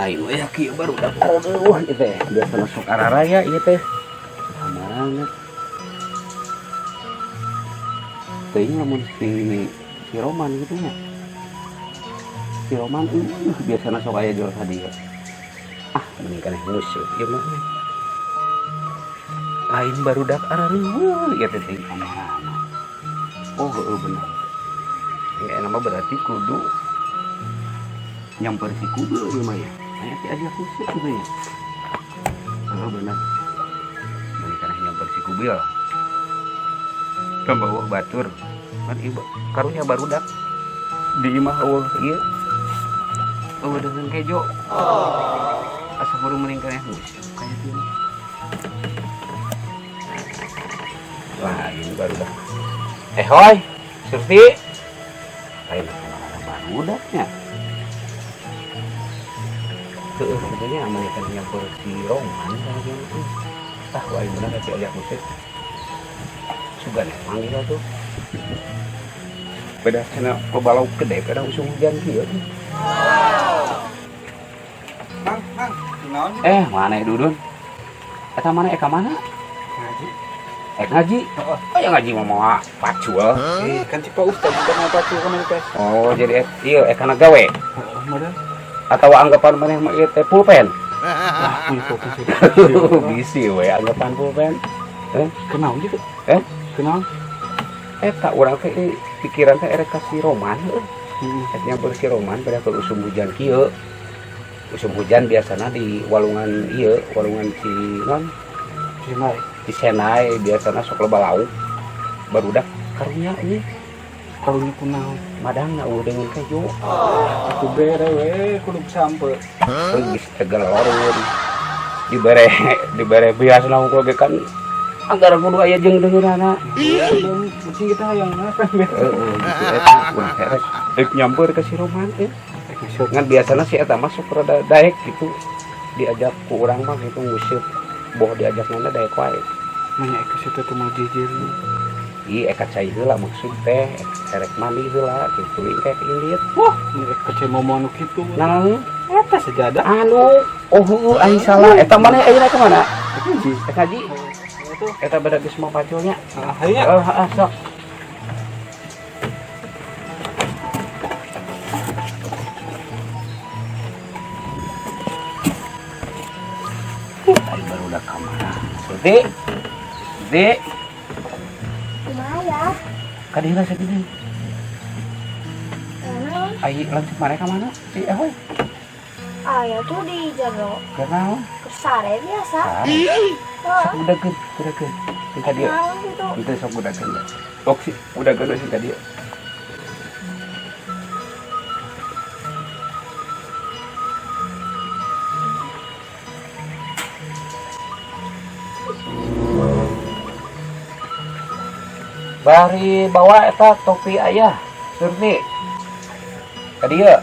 Lain we kieu barudak aduh ieu teh biasa masuk araraya ieu teh. Kamarana. Teuing lamun si si Roman gitu nya. Si Roman biasana sok aya jual ka dieu. Ah, mending keneh musuh ieu mah. Lain barudak arareuweung ieu teh teuing kamarana. Oh, heueuh bener. Ya nama berarti kudu nyamper si kudu ieu mah ya. Aya ti aja khusus gitu ya. Oh bener. Mending keneh nyamper si kubil. Tambah eueuh batur. Kan ieu karunya barudak di imah eueuh ieu. Eueuh dengan kejo. Asa kudu mending keneh musuh kayak gini. Wah, ini barudak. Eh, hoi, Surti. Lain kemana barudaknya? Heeh, sebetulnya aman ikan nyamper si Roman kan. Ah, wah bener tapi ajak musik. Sugan ya, manggil tuh. Beda cenah loba lauk gede kada usum hujan kieu. Mang, mang, naon? Eh, mana Dudun? Eta mana eka mana? Ngaji. Eh ngaji. Heeh. Oh, ya ngaji mah moal pacul. Eh, kan si Pak Ustad bukan apa tuh kan tes. Oh, jadi iya eka gawe Heeh, modal. Atau anggapan maneh mah ieu teh pulpen. Lah, punya kopi sih. Bisi we anggapan pulpen. Kenal gitu. Eh? Kenal. Eta urang teh pikiran teh erek ka si Roman heuh. Heeh. Eta nyamper si Roman pada ke usum hujan kieu. Usum hujan biasana di walungan ieu, walungan si non Sinai. di Senai biasana sok loba lauk. Barudak karunya ini Karunya kunaon? Madangna eueuh dengan kejo. Aku bere we kudu sampe. Geus tegelorun. Dibere dibere biasana unggul ge kan anggar kudu aya jeung deungeunana. Iya, mesti kita hayang kan biasa. Heeh, gitu eta urang teh rek rek nyamper ke si Roman teh. Ngan biasana si eta mah sok rada daek gitu. Diajak ku urang mah gitu nguseup. Boh diajak mana daek wae. Nanya ke situ tuh mau jijir. Ih, eka cai heula maksud teh, erek mandi heula gitu engke indit. Wah, ini ke momo nu kitu. Nah, Eta sejadah. Anu, oh heueuh aing salah. Eta mana ayeuna ka mana? Ngaji. Eta ngaji. Itu. Eta beda geus mau paculnya. Ah, hayu nya. Heeh, heeh, sok. Tadi baru udah kamar. Surti. Surti. Kumaha ya? Kadihna sakitu. Karena Ai lanjut mana ka mana? Si eh hoy. Ayah tuh di jero Keur naon? Kesare biasa. Sare. Heeh. Sok udakeun, udakeun. Sing ka dieu. Naon gitu. Henteu sok udakeun. Sok si udakeun sing ka dieu. Bari bawa eta topi ayah, Surti. Ka dieu.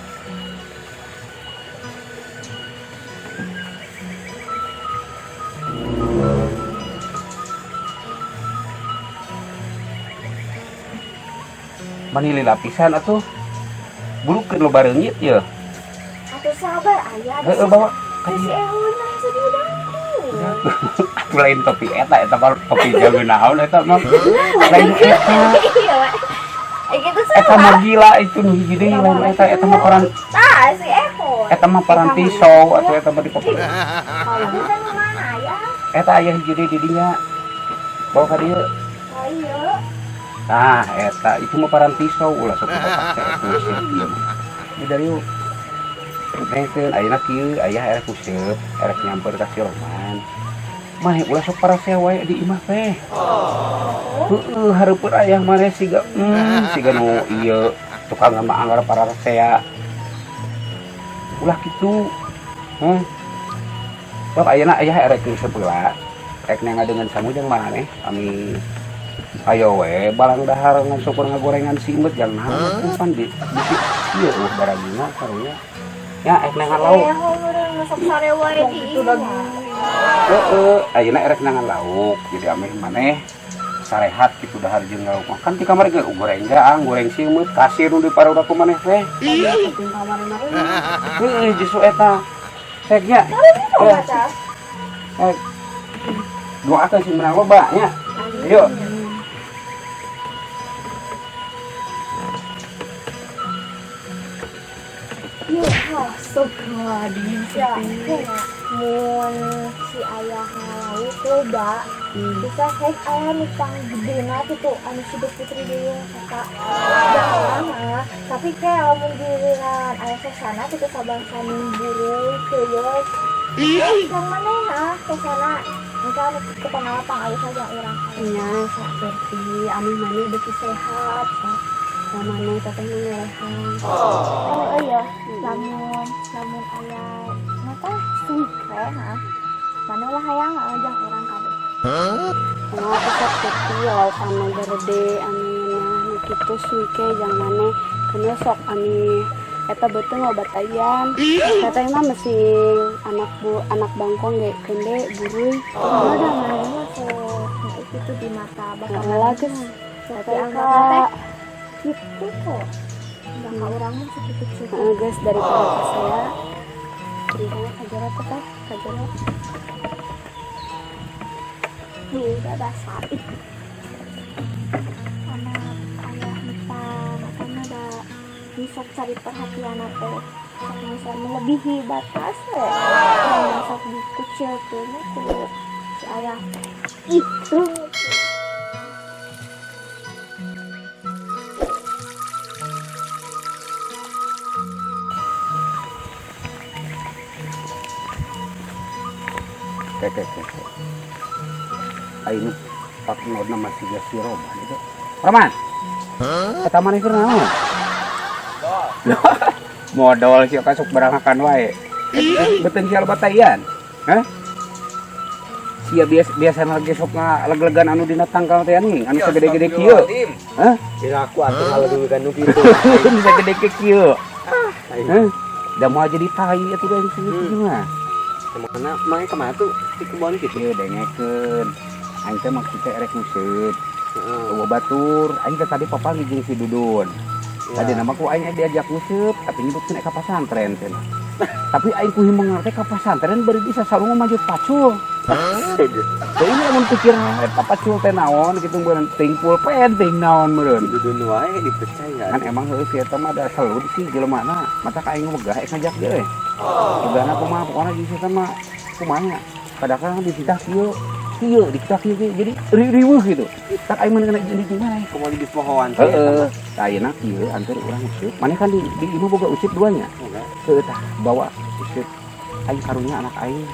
Manili lapisan atuh. Bulukeun loba reungit ye. Atuh sabar ayah. Heeh bawa ka Si dieu. Ehun rasa diudangkeun. Atuh lain topi eta, eta mah topi jago naon eta mah. Lain eta. Iya, we. Eh gitu Eta salah. mah gila itu nu hiji deui lain eta, eta mah paran Tah si Ehun. eta mah parantisau atuh eta mah dipake. Kalau teh nu mana ayah? Eta aya hiji deui di dinya. Bawa ka dieu. Oh iya. Tah eta itu mah parantisau ulah sok dipake nguseup ieu mah. Di dari yuk. Nengkeun ayeuna kieu aya erek nguseup, erek nyamper ka si Roman. Maneh ulah sok parasea wae di imah teh. Heeh, hareupeun ayah maneh siga siga nu ieu tukang mah anggar parasea. Ulah kitu. Heh. Sok ayeuna ayah erek nguseup heula. Rek ngadeungeun sangu jeung maneh ami ayo we balang dahar ngan syukur ngagorengan si Imut jang naon pan di bisi ieu eueuh baragina karunya. Ya erek nangan lauk. Ehun urang sok sare wae di imah. Heeh, ayeuna erek nangan lauk. Jadi ameh maneh sarehat gitu dahar jeung lauk mah. Kan di kamar ge goreng jaang, goreng simeut, kasir nu diparudak ku maneh teh. Heeh, justru eta. Hek nya. Karunya baca. Hek. Doakeun sing menang loba nya. Ayo. Yuk, Astagfirullahaladzim. Ya, mun si ayah ngalauk loba, bisa hek ayah nu panggedena kitu anu si Putri Duyung eta. Jangan, tapi kayak lamun giliran ayah sosana kitu sabangsa buruy keuyeuh. Yang mana ya sosana engke anu kepanawa pangalus aja urang. Nya seperti ami mana beuki sehat. Mana teteh ngelehan. Oh iya, lamun lamun aya nata suike ha. Mana lah hayang ajang urang kabeh. Kumaha tetep seperti lauk anu gede anu nah nu kitu suike jang maneh keun sok ami eta beuteung obat ayam. Teteh mah mesing anak bu anak bangkong ge keun buruy. Oh, da mana mah sok kitu di mata bakal Heeh geus. Tapi Teteh anggapna teh ka gitu kok. Enggak ka urang mah sakitu. Heeh geus daripada ka saya. Ceritanya ka jero teh ka jero. Nih, basah. Ih. Anak ayah minta matanya da bisa cari perhatian teh. Sok bisa melebihi batas we. Yang sok dikucilkeun ku si ayah. Ih, rungit. Keke keke. Ayo pak nodna masih geus si Roman itu. Roman. Eta maneh keur naon? Modal sih kasuk berangakan wae. Beuteung sia loba taian. Hah? Sia biasa biasa lagi sok ngaleglegan anu dina tangkal teh nih, anu sagede-gede kieu. Hah? Kira aku atuh ngalegegan nu kitu. Bisa gede ke kieu. Hah? Da moal jadi tai atuh da kieu mah. Kemana? Emangnya kemana tuh? Di kebun gitu? Ieu dengekeun. Aing teh maksud teh erek nguseup. Heeh. Eueuh batur, aing teh tadi papa jeung si Dudun. Ya. Tadi nama ku aing diajak nguseup, tapi nyebutkeun ka pasantren teh. Tapi aing ku himbang teh ka pasantren bari bisa sarung maju pacul. Teu ini lamun pikir eta pacul teh naon kitu meureun ting pulpen ting naon meureun. Dudun wae dipercaya. Kan emang heueuh si eta mah da selud sih jelemana, mata ka aing wegah ek ngajak ge euy. Wegahna kumaha pokona jeung si eta mah kumaha. Padahal dititah kieu, kieu dititah kieu kieu jadi riweuh gitu. Tak aing mah kena jadi gimana? Kumaha di pohoan teh. Heeh, tah ayeuna kieu anteur urang useup. Maneh kan di imah boga useup duanya. Heueuh tah bawa useup. Aing karunya anak aing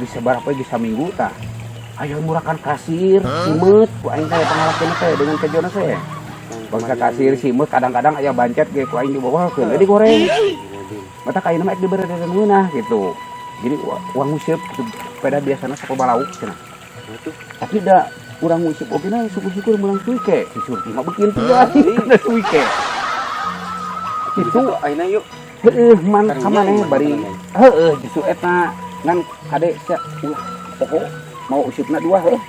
bisa barapa bisa minggu tah. Ayo murakan kasir, simeut ku aing teh pangalakeun teh dengan kejona teh. Bangsa kasir simeut kadang-kadang aya bancet ge ku aing dibawakeun deui digoreng. Mata ka ayeuna mah ek dibere ngeunah gitu. Jadi uang nguseup gitu. Peda biasana sok loba lauk cenah. Tapi da urang nguseup oge na syukur-syukur meunang suike. Si Surti mah beukeun teh kana suike. Itu ayeuna yuk. Heueuh man ka maneh bari heueuh justru eta ngan kade sia ulah pokok mau usupna dua heueuh.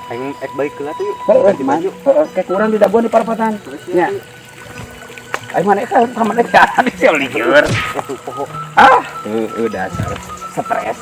Aing ek balik heula tuh yuk. Heueuh man heueuh ke kurang di daguan di parapatan. Nya. Aing maneh ka ka maneh ka di sia lieur. Ah, heueuh dasar stres.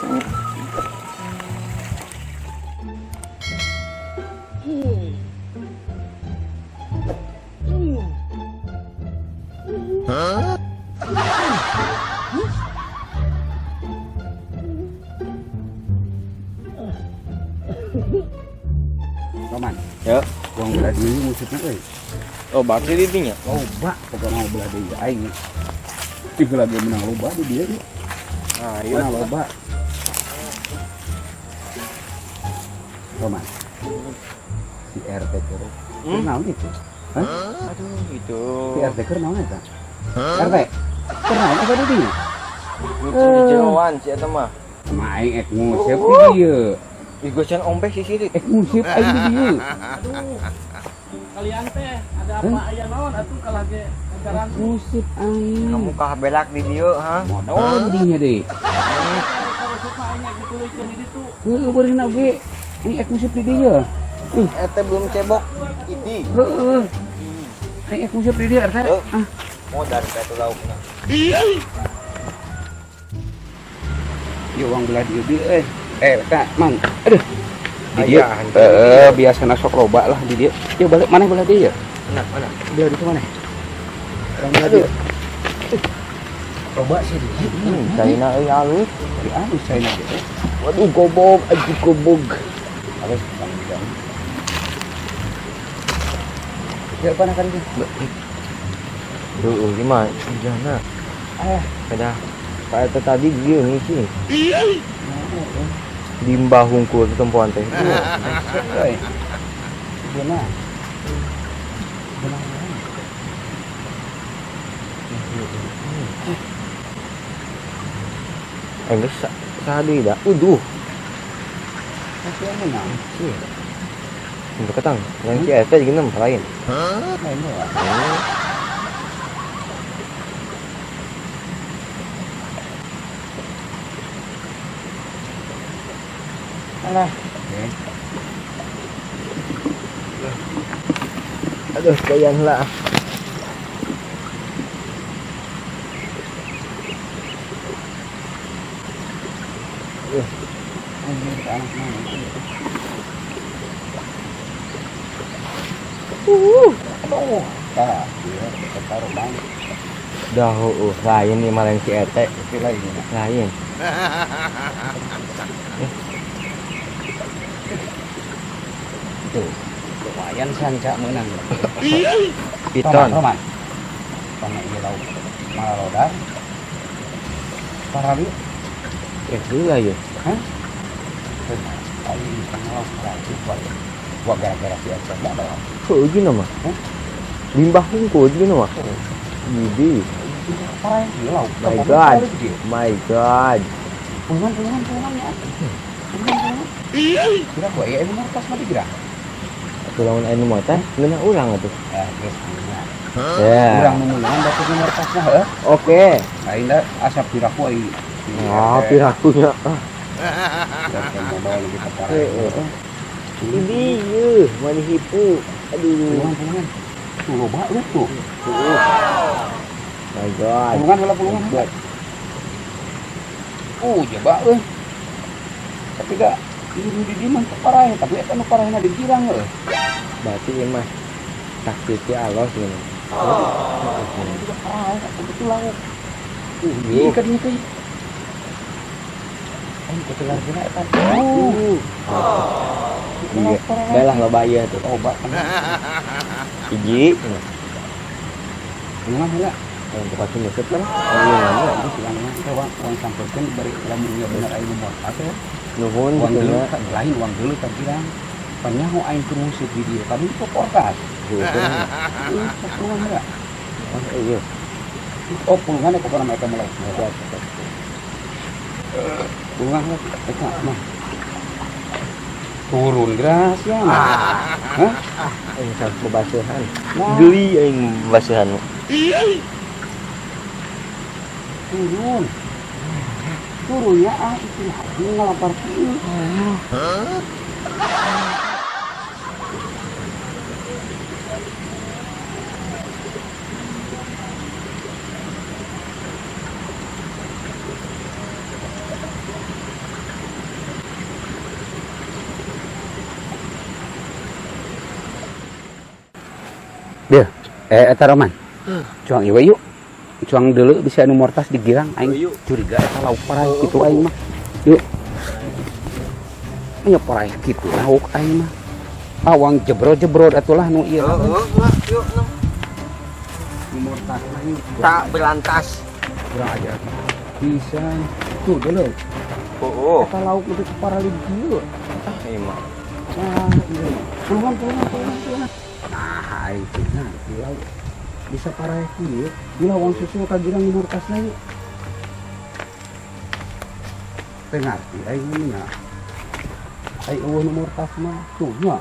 Roman. Ya. Wong belah deui maksudna euy. Oh, berarti di dinya. Loba, pokokna mau belah deui aing. Tiga lagi menang loba di dia. Ah, iya. Menang loba. Roman. Si RT keur. Keur naon itu? Hah? Aduh, gitu. Si RT keur naon eta? RT. Keur naon eta di dinya? Lucu di jeroan si eta mah. Sama aing ek nguseup di dieu. Ih, gua can ompeh si sirit. Ek nguseup aing di dieu. Aduh. Kalian teh ada apa aya naon atuh kalah ge ajaran. Nguseup aing. Kamu kah belak di dieu, ha? Modal dinya deh. Kalau mah aing dituluykeun di ditu. Heueuh beurina oge. Ini ek nguseup di dieu. Eta belum cebok. Idi. Heueuh. Aing ek nguseup di dieu RT. Ah. Modal ka tu laukna. Ieu urang belah dieu deui euy. Eh, eta mang. Aduh. Di dieu. Aya, Heeh, biasana sok loba lah di dieu. Ieu balik maneh belah dieu ya? Mana, mana? Belah ditu maneh. Urang belah dieu. Loba sih di dieu. Caina euy halus. Di alus caina ge. Waduh, gobog, aduh gobog. Alus bang. Ya, apa nak itu? Duh, gimana? Jana. Ah, Ada. Kayak eta tadi dia ngisi. Limbah hungkul tempoan teh. Euy. Benar. Benar. Eh, geus saha deui da? Uduh. Masih anu nah. Iya. Untuk ketang, yang si eta jeung nem lain. Lain doang. Alah. Oke. Aduh, kayan lah. Anjir, anak mana? Aduh. Tah, ieu eta rumah. Dah, lain nih malah yang si Ete. Tapi lain ini. Lain. Tuh. Lumayan sanca menang. Piton. Roman. Roman ieu lauk. Malalodar. Parali. Eh, heula ya. Hah? Aing lauk lagi wah gara-gara si Ece enggak ada. Heuh gini mah. Hah? Limbah hungkul gini mah. Gidi. Parah ieu lauk. My God. My God. Pulungan pulungan pulungan ya. Pulungan pulungan. Kira gua ya ieu tas mah dikira. Atuh lamun aya nu mah teh ngeunah urang atuh. Ya, geus punya. Ya. Urang nu meunang batu nomor tasna heuh. Oke. Lain da asap piraku ai. Ah, pirakunya. Ah. Dan modal lebih keparah. Heeh. Ini yeuh, mani hipu. Aduh. Pulungan pulungan. Tuh loba lu tuh. My God. Pulungan heula pulungan heula. Jaba euy. Tapi da ieu di dieu mah teu parah, tapi eta nu parahna di girang heuh. Berarti ieu mah taktiknya alus gini. Juga parah, betul lauk. Ieu ka dieu teh. Aing ketelar geuna eta. Iya. Bae lah loba ieu tuh. Obat. Hiji. Pulungan heula. Yang tempat nyusut kan? Pulungan heula. Teh urang sampeurkeun bari lamun ieu bener aing nu moal teh. Nuhun Uang gitu geuleuh nya. kan lain uang geuleuh ka girang. Panyaho aing keur nguseup di dieu, kami itu portas. Heuh. Sok pulungan heula. Oh, iya. Oh, pulungan eta pokona mah eta mulai. Pulungan heula eta mah. Turun gracia. Hah? Aing sampe bebaseuhan. Nah. Geli aing bebaseuhan. Turun. Turun ya ah itu lagi ngelapar kieu. Dia, eta Roman. Cuang ieu yuk. Cuang dulu bisa anu mortas digirang aing curiga eta lauk parai kitu aing mah. Yuk. Nya parai kitu lauk aing mah. Awang jebro-jebro atulah nu ieu. Heeh, lah, yuk. Nu mortas mah yuk. Tak berantas. Kurang ajar. Bisa. Tuh dulu. Oh, Eta lauk lebih ke parali dieu. ah, ieu mah. Wah, iya. Pulungan, pulungan, pulungan, pulungan. Nah, aing teh ngerti lauk. Bisa parai kieu. Bila uang susu ka girang nu mortasna yuk. Teu ngarti aing mah nya. Ai eueuh nu mortas mah tuh nya.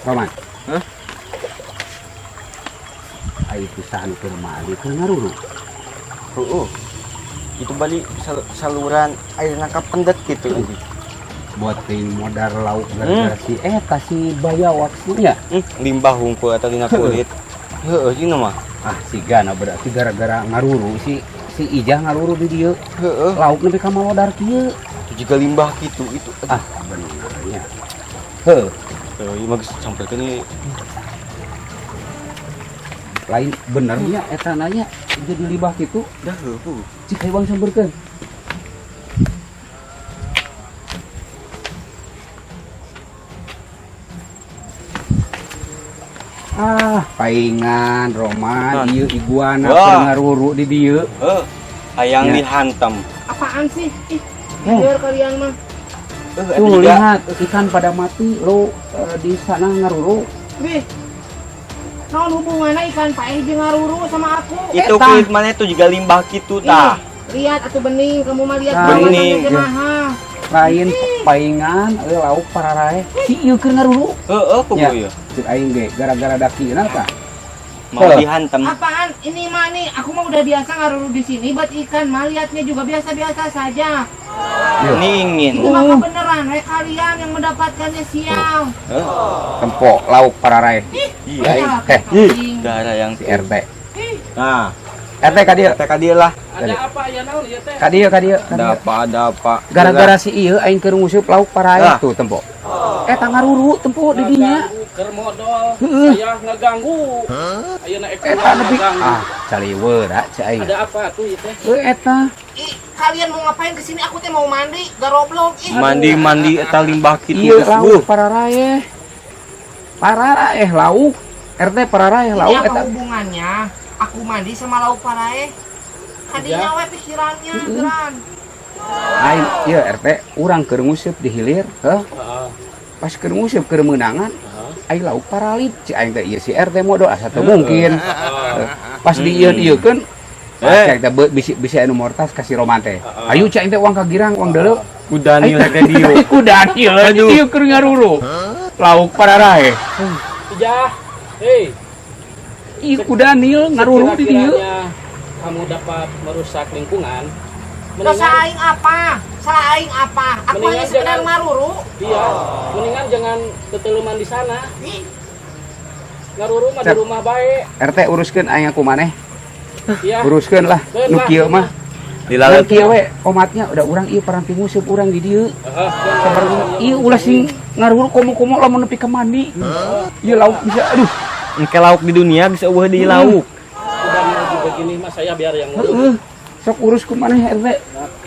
Roman. Hah? Eta anu keur mandi keur ngaruru. Heeh. Itu balik saluran air kapendet gitu. Buat ting modar lauk gara-gara si eta si bayawak nya. Limbah hungkul atau dina kulit. Heeh, ieu mah. Ah, sigana berarti gara-gara ngaruru si si Ijah ngaruru di dieu. Heeh. Lauk nepi ka malodar kieu. Itu juga limbah gitu itu. Ah, benernya. Heuh, Heuh, ieu mah geus sampai ke ini. Lain benernya eta nanya jadi limbah kitu. Dah heuh. Cik hayang sampeurkeun. Ah, paingan Roman ieu iguana keur ngaruru di dieu. Heuh, hayang Ya. dihantam. Apaan sih? Ih, Eh. liar kalian mah. Tuh lihat ikan pada mati lo di sana ngaruru. Wih. Naon hubungannya ikan paeh jeung ngaruru sama aku? Itu Eta. kulit mana itu juga limbah gitu tah. Ih, lihat atuh bening, kamu mah lihat Nah, bening. Kumaha. Lain paingan euy lauk pararae. Si ieu keur ngaruru. Heeh, kudu Ya. ya. Cek aing ge gara-gara dakina tah. Mau Heuh. dihantam. Apaan? Ini mah nih, aku mah udah biasa ngaruru di sini buat ikan mah lihatnya juga biasa-biasa saja. Yeuh. Ini ingin. Ini mah kebenaran, we kalian yang mendapatkannya sial. Heuh. Tempo lauk pararae. Iya. Aing Ya, eh Darah yang si RT. Nah, RT ka dieu. TK dia lah. Ada apa ya naon ieu teh? Ka dieu ka dieu. Ka Ada dieu. apa, ada apa. Gara-gara si ieu aing keur nguseup lauk parae Ah. tuh tempo. Eta ngaruru tempo di dinya. Ngaganggu keur modol. Heeh. Saya ngaganggu. Ayeuna ek Eta nepi ngaganggu. ah caliweur ah cek aing. Ada apa tuh ieu teh? Heuh eta. Ih, kalian mau ngapain kesini? Aku teh mau mandi, garoblok. Ih, Mandi-mandi eta limbah gitu. Ieu lauk pararae. Pararae lauk. RT pararae ini lauk apa eta. hubungannya? Aku mandi sama lauk parae. Kadinya we pikirannya, geran. Aing ieu RT urang keur nguseup di hilir, heuh. Heeh. Pas keur nguseup keur meunangan, aing lauk paralit. Cek aing teh ieu si RT modol asa teu mungkin. Heuh. Pas diieun-ieukeun Eh. cek teh bisi bisi anu mortas ka si Roman teh. Ayo cek aing teh uang ka girang, uang deuleu. Ku Daniel ke dieu. Ku Daniel Aduh. ieu keur ngaruru. Lauk pararae. Ijah. Hei, Ieu ku Daniel ngaruru di dieu. sekira-kiranya kamu dapat merusak lingkungan. Dosa aing apa? Salah aing apa? Aku Mendingan hanya sekedar jangan- ngaruru. Iya, mendingan jangan teteleman di sana. Ih, Ngaruru mah di Cek. rumah bae. RT uruskeun aing aku maneh. Iya. Uruskeun lah Keun nu lah, kieu keun mah. Dilalat Lan kieu we omatnya udah urang ieu paranti nguseup urang di dieu. Heeh. Ieu ulah sing ngaruru komo-komo lamun nepi ka mandi. Ieu lauk bisa aduh. Engke lauk di dunia bisa eueuh di lauk. Udah lagi begini mah saya biar yang ngurus. Heeh. Sok urus ku maneh RT.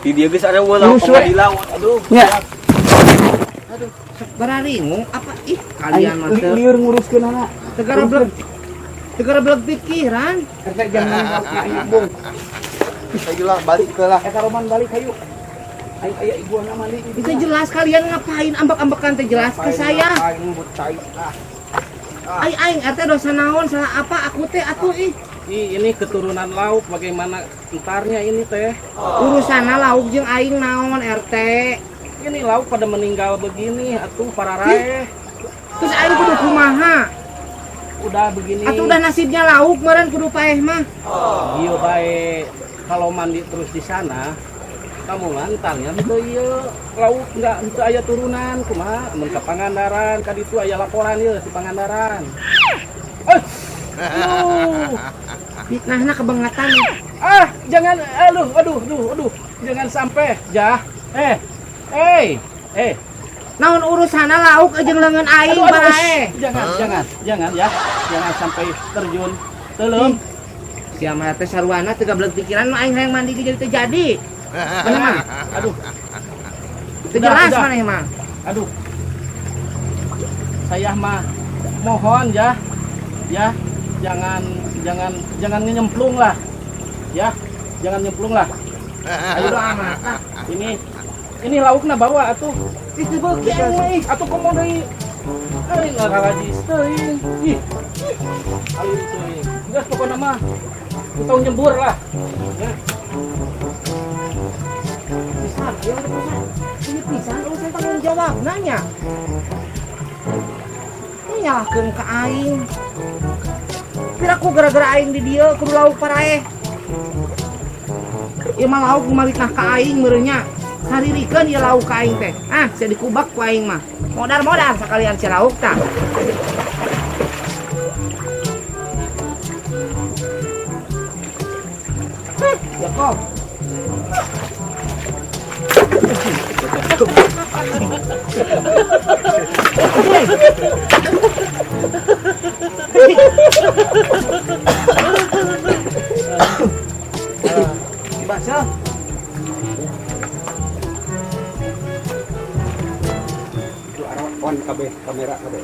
Di dia geus ada eueuh lauk Urus we. di laut. Aduh. Nya, sok bararingung apa? Ih, kalian mah aing teu lieur nguruskeun anak. tegara beleg pikiran. RT jangan laukna aing embung. Ayo lah balik ke lah. Eta Roman balik hayu. Aing aya iguana mandi. Itu jelas kalian ngapain ambek-ambekan teh jelas ke saya. Aing ngebut cai. Ah. Aing aing RT dosa naon salah apa aku teh atuh ih. Ih, ini keturunan lauk bagaimana entarnya ini teh? Urusanna lauk jeung aing naon RT. Ini lauk pada meninggal begini atuh pararae. Terus aing kudu kumaha? Udah begini. Atuh udah nasibnya lauk meureun kudu paeh mah. Iya baik. Kalau mandi terus di sana, kamu mantannya henteu ieu lauk enggak henteu aya turunan kumaha mun ka Pangandaran ka ditu aya laporan ieu di Pangandaran. Eh. Aduh. Fitnahna kebangetan. Ah, jangan aduh aduh aduh aduh. Jangan sampai, Jah. Eh. Eh. Eh. Naon urusanna lauk jeung leungeun aing Aduh, aduh, parae. ush. Jangan, jangan, jangan ya. Jangan sampai terjun. Teuleum. Sia mah teh saruana teu gablek pikiran mah aing hayang mandi ge jadi teu jadi. Bener mah? Aduh, Teu jelas Udah, udah. maneh mah. aduh. Saya mah mohon ya. Ya, jangan jangan jangan nyemplung lah. Ya, jangan nyemplung lah. Ayo doa amat lah. Ini laukna bawa atuh. Ih teu beuki aing mah ih. Atuh komo deui. Euy, ngaralajis teuing. Ih. Alus teuing. Geus pokona mah tong nyembur lah. Ya. Pisan, ieu teh pisan. Ini pisan urusan tanggung jawab nanya. Ini nyalahkeun ka aing. Piraku gara-gara aing di dieu kudu lauk paraeh. Ieu mah lauk malikah ka aing meureun nya. Saririkeun ieu lauk ka aing teh. Ah, sia dikubak ku aing mah. Modar-modar sakalian si lauk tah. Heh, Jakob. Baca. Itu arah on kabeh kamera kabeh.